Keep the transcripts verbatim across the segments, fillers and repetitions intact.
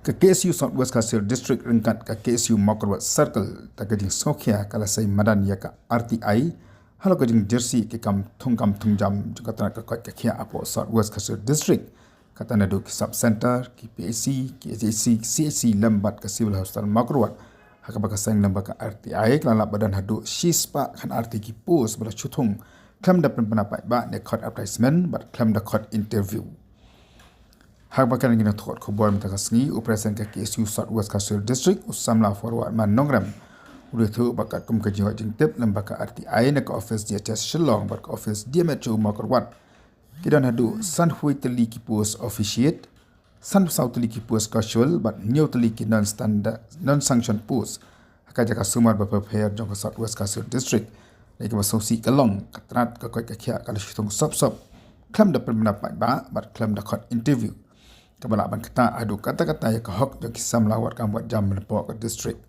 Ka K S U South West Khasi Hills District ryngkat ka K S U Mawkyrwat Circle, da ka jingsngewkhia ka la sei madan ïa ka R T I halor ka jingjersey ki kam thungkam thungjam jong ka tnat ka koit ka khiah hapoh South West Khasi Hills District. Kata naduh ki sub center, ki P H C, ki H H C, C H C lem bad ka Civil Hospital Mawkyrwat. Ha kaba ka seng lem bad ka R T I ka la lap ba don haduh shispah khatar tylli ki post ba la shu thung khlem da pynbna paidbah ne khot advertisement bad khlem da khot interview. Ha kaba ka ngi nang thot khubor mynta ka sngi, u President ka K S U South West Khasi Hills District, u samla Forward Man Nongrem, u la ïathuh ba katkum ka jinghoi jingtip lem bad ka R T I na ka office D H S Shillong bad ka office D M H O Mawkyrwat, ki don haduh sanphew tylli ki post officiate, sanphew saw tylli ki post casual bad hynñiew tylli ki non standard, non sanction post ha ka jaka sumar bapher bapher jong ka South West Khasi Hills District. Lei kaba sngewsih ka long ka tnat ka koit ka khiah ka la shu thung sop sop khlem da pynbna paidbah bad khlem da khot interview, kaba lah ban ktah haduh katta katta ïa ka hok jong ki samla wad kam wad jam lyngba ka district.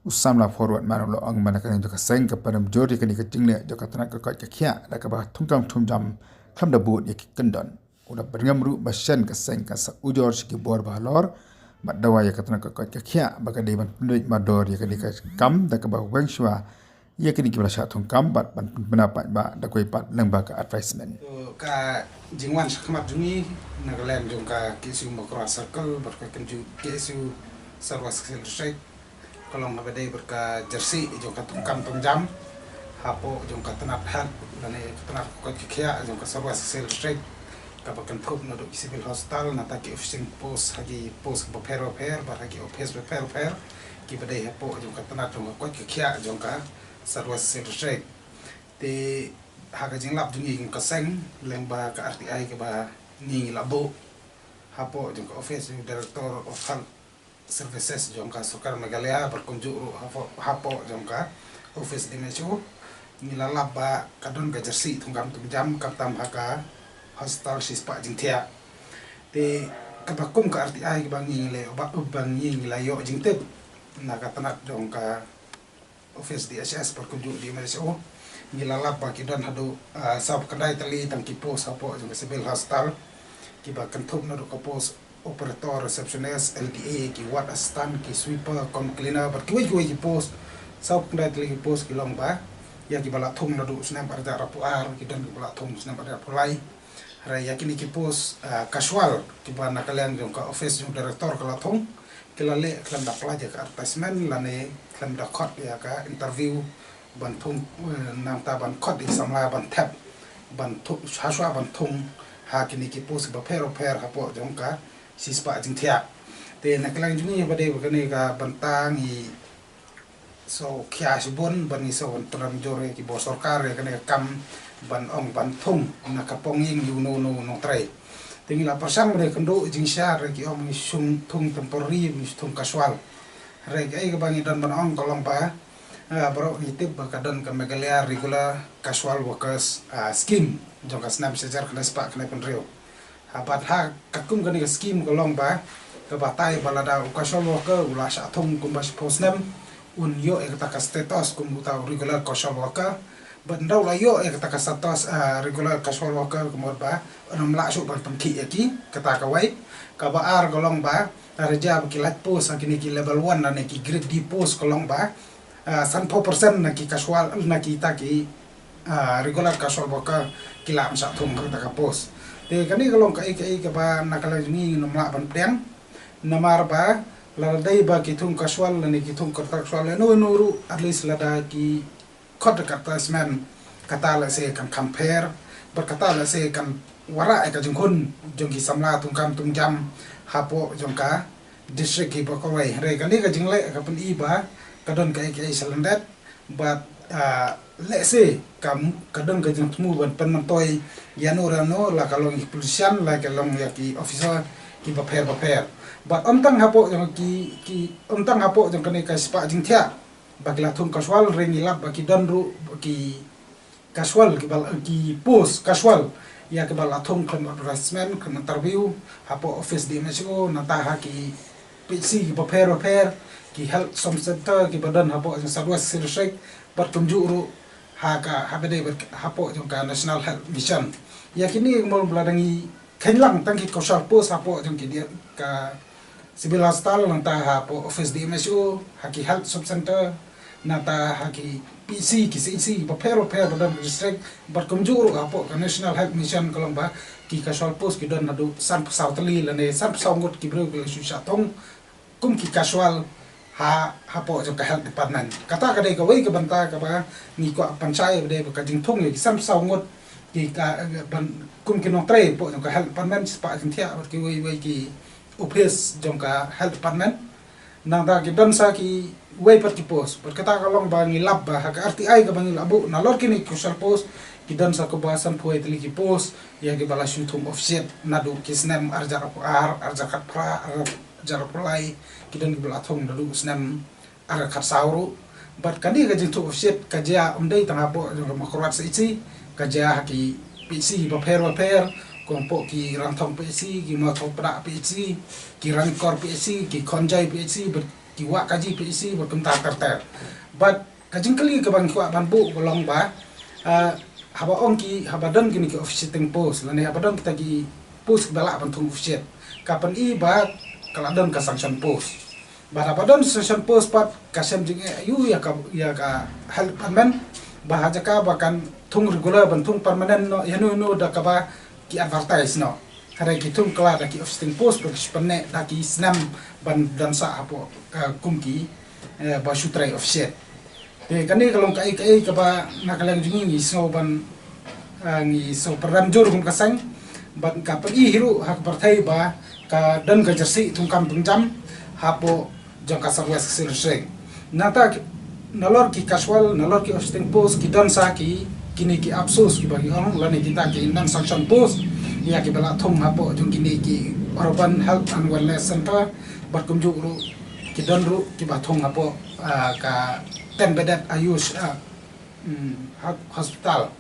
U samla Forward Man u la ong ba na ka liang jong ka seng ka pynrem jur ïa kane ka jingleh jong ka tnat ka koit ka khiah da kaba thungkam thungjam khlem da bud ïa ki kyndon. U la byrngem ruh ba shen ka seng kan sa ujor sha ki bor ba halor bad dawa ïa ka tnat ka koit ka khiah ba ka dei ban pynbeit mardor ïa kane ka kam da kaba weng shuwa ïa kine kiba la shah thungkam bad ban pynbna paidbah da kawei pat lyngba ka advertisement. To, ka jingwan shakhmat jong ngi na ka liang jong ka K S U Mawkyrwat Circle bad ka kynjuh K S U South West Khasi Hills District ka long haba dei bad ka jersey jong ka thungkam thungjam hapoh jong ka tnat health lane ka tnat ka koit ka khiah jong ka South West Khasi Hills District, kaba kynthup naduh ki civil hospital, nangta ki officing post, ha ki post bapher bapher bad ha ki office bapher bapher kiba dei hapoh jong ka tnat jong ka koit ka khiah jong ka South West Khasi Hills District. Te ha ka jinglap jong ngi kum ka seng lyngba ka R T I kaba ngi la buh hapoh jong ka office jong Director of Health Services jong ka sorkar Meghalaya bad kumjuh ruh hapoh, hapoh jong ka office D M H O, ngi la lap ba ka don ka jersey thungkam thungjam khamtam ha ka hospital shispah jingthiah. Te kaba kum ka R T I kaba ngi la ïoh, ba, ba ngi la ïoh jingtip na ka tnat jong ka office D H S bad kumjuh D M H O, ngi la lap ba ki don haduh, ah, sawphew khyndai tylli tang ki post hapoh jong ka civil hospital, kiba kynthup naduh ka post operator, receptionist, L D A, ki ward assistant, ki sweeper, cum cleaner bad kiwei kiwei ki post. Sawphew khyndai tylli ki post ki long ba ïa kiba la thung naduh snem ar hajar arphew ar, ki don kiba la thung snem ar hajar arphew lai. Hynrei ïa kine ki post, ah, casual kiba na ka liang jong ka office jong director ka la thung, ki la leh khlem da pynlait ïa ka advertisement lane khlem da khot ïa ka interview ban thung, eh, nangta ban khot ïa ki samla ban thep ban thung, ha shuwa ban thung ha kine ki post bapher bapher hapoh jong ka shispah jingthiah. Te na ka liang jong ngi ba dei ba kane ka bynta ngi sngewkhia shibun bad ngi sngew ban pynrem jur ïa ki bor sorkar ïa kane ka kam ban ong ban thung na ka pong ïing ïa uno uno u nongtrei. Te ngi la pyrshang ban ïakynduh jingshai ïa ki, ong ngi shu thung temporary, ngi shu thung casual. Hynrei kaei kaba ngi don ban ong ka long ba, ah, baroh ngi tip ba ka don ka Meghalaya Regular Casual Workers, ah, Scheme jong ka snem shi hajar khyndai spah khyndai phew hynriew. Ha, bad ha katkum kane ka scheme ka long ba ka batai ba lada u casual worker u la shah thung kumba shiphew snem, un ïoh ïa kata ka status kum uta u regular casual worker. Bad ynda u la ïoh ïa kata ka status, ah, regular casual worker, ka mut ba un ym lah shuh ban pynkhih ïa ki, kata kawei. Kaba ar ka long ba lada jia ba ki lait post ha kine ki level one lane ki grade D post ka long ba, ah, sanphew percent na ki casual, na kita ki, ah, regular casual worker ki lah ban shah thung ha kata ka post. Te kane ka long kaei kaei kaba na ka liang jong ngi ngim lah ban pdiang. Namar ba lada dei ba ki thung casual lane ki thung contractual lane uno uno ruh, at least lada ki khot da ka advertisement, kata lehse kan kham pher bad kata lehse kan wanrah ïa ka jingkhun jong ki samla thungkam thungjam hapoh jong ka district hi baroh kawei. Hynrei kane ka jingleh ka pyni ba ka don kaei kaei sha lyndet bad, ah, lehse ka, ka don ka jingthmu ban pynmyntoi ïano ïano, la ka long ïa ki politician, la ka long ïa ki officer kiba pher bapher. Bad ym tang hapoh jong ki, ki, ym tang hapoh jong kane ka shispah jingthiah ba ki la thung casual, hynrei ngi lap ba ki don ruh ki casual, kiba la, ki post casual ïa kiba la thung khlem advertisement, khlem interview hapoh office D M H O, nangta ha ki P H C kiba pher bapher, ki health som center kiba don hapoh jong South West Khasi Hills District, bad kumjuh ruh ha ka, haba dei bad hapoh jong ka National Health Mission. Ïa kine ka mut ba lada ngi kheiñ lang tang ki casual post hapoh jong ki, ka Civil Hospital, nangta hapoh office D M H O, ha ki health sub center, nangta ha ki P H C, ki C H C bapher bapher ba don ka district, bad kumjuh ruh hapoh ka National Health Mission ka long ba ki casual post ki don haduh sanphew saw tylli lane sanphew saw ngut ki briew ki la shu shah thung kum ki casual ha, hapoh jong ka health department. Kata ka dei kawei ka bynta kaba ngi kwah pynshai ba dei ba ka jingthung ïa ki sanphew saw ngut ki ka, ban, kum ki nongtrei hapoh jong ka health department, spah jingthiah bad kiwei wei ki office jong ka health department. Nangta ki don sa kiwei pat ki post. Bad kata ka long ba ngi lap ba ha ka R T I kaba ngi la buh nalor kine ki casual post, ki don sa kumba sanphew wei tylli ki post ïa kiba la shu thung officiate naduh ki snem ar hajar ar, ar hajar khatphra, ar hajar arphew lai, ki don kiba la thung naduh snem ar hajar khatsaw ruh. Bad kane ka jingthung officiate ka jia ym dei tang hapoh jong ka Mawkyrwat C H C, ka jia ha ki P H C bapher bapher, kum hapoh ki Ranthong P H C, ki Mawthaw Pdang P H C, ki Ranikor P H C, ki Khonjai P H C, bad ki Wahkaji P H C, bad kumta ter ter. Bad ka jingkylli kaba ngi kwah ban buh ka long ba, ah, haba ong ki, haba don kine ki officiating post lane haba don kita ki post kiba lah ban thung officiate, ka pyni ba ka la don ka sanction post. Bad haba don sanction post pat ka shem jingeh aïu ïa ka, ïa ka health department, ba ha jaka ba kan thung regular ban thung permanent noh ïano ïano da kaba ki advertise noh. Hynrei ki thung kylla da ki officiating post bad ki shu pynneh da ki snem ban don sah hapoh, eh, kum ki, eh, ba shu trei officiate. Te kane ka long kaei kaei kaba na ka liang jong ngi ngi sngew ban, eh, ngi sngew pyrshah jur kum ka seng. Bad ka pyni hi ruh ha ka pyrthei ba ka don ka jingïasyrdoh thungkam thungjam hapoh jong ka South West Khasi Hills District. Nangta ki, nalor ki casual, nalor ki officiating post ki don sa ki, kine ki AFSUS kiba ngi ong lane kita ki non sanction post ïa kiba la thung hapoh jong kine ki Urban Health and Wellness Center, bad kumjuh ruh ki don ruh kiba thung hapoh, ah, ka ten bedded AYUSH, ah, mm, ha-, hospital.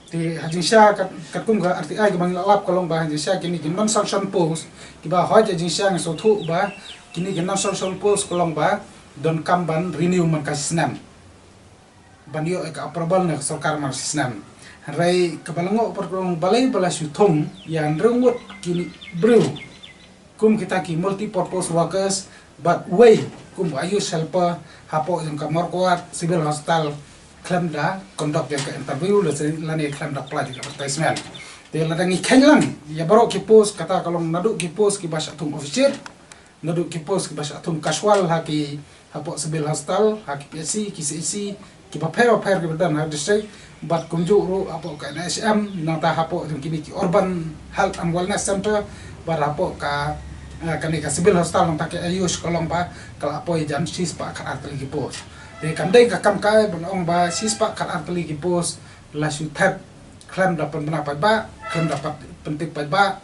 Te ha jingshisha kat-, katkum ka R T I kaba ngi la lap ka long ba ha jingshisha kine ki non sanction post kiba hoi ha jingshisha ngi sngewthuh ba kine ki non sanction post ka long ba donkam ban renew man ka snem, ban ïoh ïa ka approval na ka sorkar man ka snem. Hynrei kaba la ngoh pat ka long balei ba la shu thung ïa hynriew ngut ki briew kum kita ki multi-purpose workers bad uwei kum AYUSH helper hapoh jong ka Mawkyrwat Civil Hospital khlem da conduct ïa ka interview lane khlem da pynlait ïa ka advertisement. Te lada ngi kheiñ lang ïa baroh ki post, kata ka long naduh ki post kiba shah thung officiate, naduh ki post kiba shah thung casual ha ki, hapoh Civil Hospital, ha ki P H C, ki C H C, kiba pher bapher kiba don ha district, bad kumjuh ruh hapoh ka N H M, nangta hapoh jong kine ki Urban Health and Wellness Center, bad hapoh ka, eh, kane ka Civil Hospital nangta ka AYUSH ka long ba ka la poi jan shispah khatar tylli ki post. Te kam dei ka kam kai ban ong ba shispah khatar tylli ki post la shu thep khlem da pynbna paidbah, khlem da pat-, pyntip paidbah,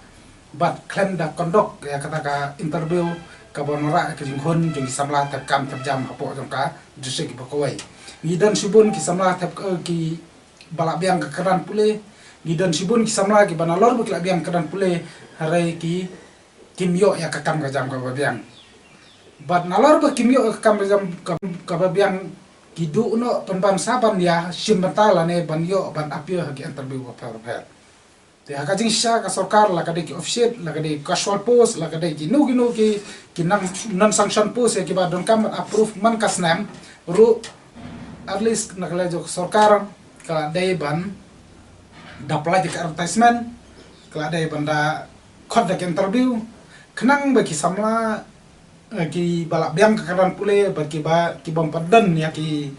bad khlem da conduct ïa kata ka interview kaba wanrah ïa ka jingkhun jong ki samla thep kam thep jam hapoh jong ka district kiba kawei. Ngi don shibun ki samla thep, eh, kiba la biang ka kyrdan pule, ngi don shibun ki samla kiba nalor ba ki la biang kyrdan pule, hynrei ki, kim ïoh ïa ka kam ka jam kaba biang. Bad nalor ba kim ïoh ïa ka kam ka jam ka, kaba biang, ki duh noh pynban sa ban ïa shim bynta lane ban ïoh ban appear ha ki interview bapher bapher. Te ha ka jingshisha ka sorkar, la ka dei ki officiate, la ka dei casual post, la ka dei kino kino ki, ki non, non sanction post ïa kiba donkam ban approve man ka snem ruh, at least na ka liang jong ka sorkar ka la dei ban da pynlait ïa ka advertisement, ka la dei ban da khot da ka interview, khnang ba ki samla, eh, kiba la biang ka kyrdan pule, bad kiba, ki bym pat don ïa ki,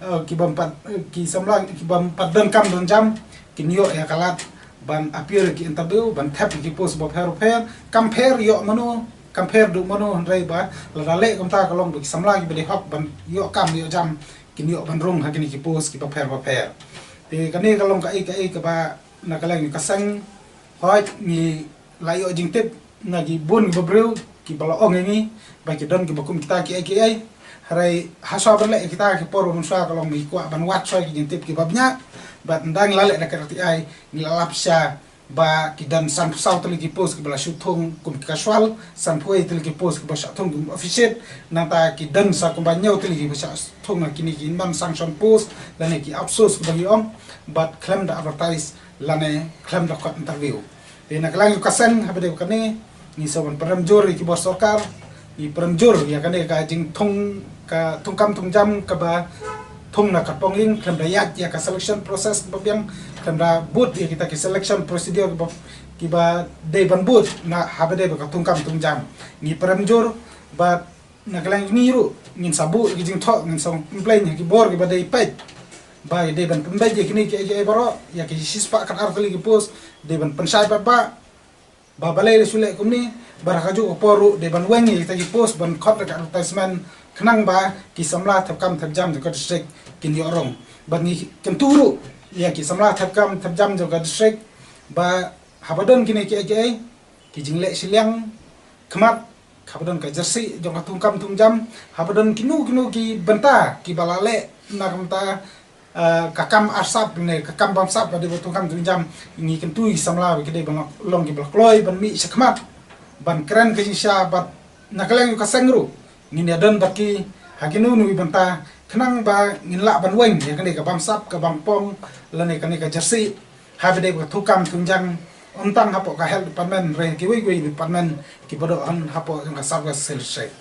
eh, ki bym pat, eh, ki samla ki bym pat donkam donjam, kin ïoh ïa ka lad ban appear ïa ki interview, ban thep ïa ki post bapher bapher, kam pher ïoh mano, kam pher duh mano, hynrei ba lada leh kumta ka long ba ki samla kiba dei hok ban ïoh kam ïoh jam kin ïoh ban rung ha kine ki post kiba pher bapher. Te kane ka long kaei kaei kaba na ka liang ka seng, hooid ngi la ïoh jingtip na ki bun ki briew kiba la ong ïa ngi ba ki don kiba kum kita kiei kiei. Hynrei ha shuwa ban leh kita ki por ba mynshuwa ka long ngi kwah ban wad shuwa ki jingtip kiba bniah. Bad ynda ngi la leh da ka R T I ngi la lap shisha ba ki don sanphew saw tylli ki post kiba la shu thung kum ki casual, sanphew wei tylli ki post kiba shah thung kum officiate, nangta ki don sa kumba hynñiew tylli kiba shah thung na kine ki non sanction post lane ki AFSUS kiba ngi ong, bad khlem da advertise lane khlem da khot interview. Te na ka liang jong ka seng haba dei kane, ngi sngew ban pynrem jur ïa ki bor sorkar Ngi pyrshah jur ïa kane ka jingthung, ka thungkam thungjam kaba thung na ka ponging, khlem da ïaid ïa ka selection process ba biang, khlem da bud ïa kita ki selection procedure kiba, kiba dei ban bud na haba dei ba ka thungkam thungjam. Ngi pyrshah jur ba na ka liang ngi ruh ngin sa buh ki jingthoh, ngin sa complain ïa ki bor kiba dei peit ba dei ban pynbeit ïa kine ki, ki baroh, ïa ki shispah khatar tylli ki post dei ban pynshai paidbah. Ba balei la shu leh kumne, bad ha kajuh ka por ruh dei ban weng ïa kita ki post ban khot da ka advertisement khnang ba ki samla thep kam thep jam jong ka district kin ïoh rong. Bad ngi kyntu ruh ïa ki samla thep kam thep jam jong ka district ba haba don kine kiei kiei ki jingleh shiliang khmat, haba don ka jersey jong ka thungkam thungjam, haba don kino kino ki bynta kiba la leh na ka bynta, eh, ka kam arsap ne ka kam bamsap ba dei ba thungkam thungjam, ngi kyntu ïa ki samla ba ki dei ban long kiba la kloi ban mih shakhmat ban kren ka jingshisha bad na ka liang ka seng ruh ngin ïa don bad ki ha kino kino ki bynta khnang ba ngin lah ban weng ïa kane ka bamsap, ka bangpong lane kane ka jersey haba dei ba ka thungkam thungjam, ym tang hapoh ka health department, hynrei kiwei kiwei department kiba don hapoh ka South West Hill District.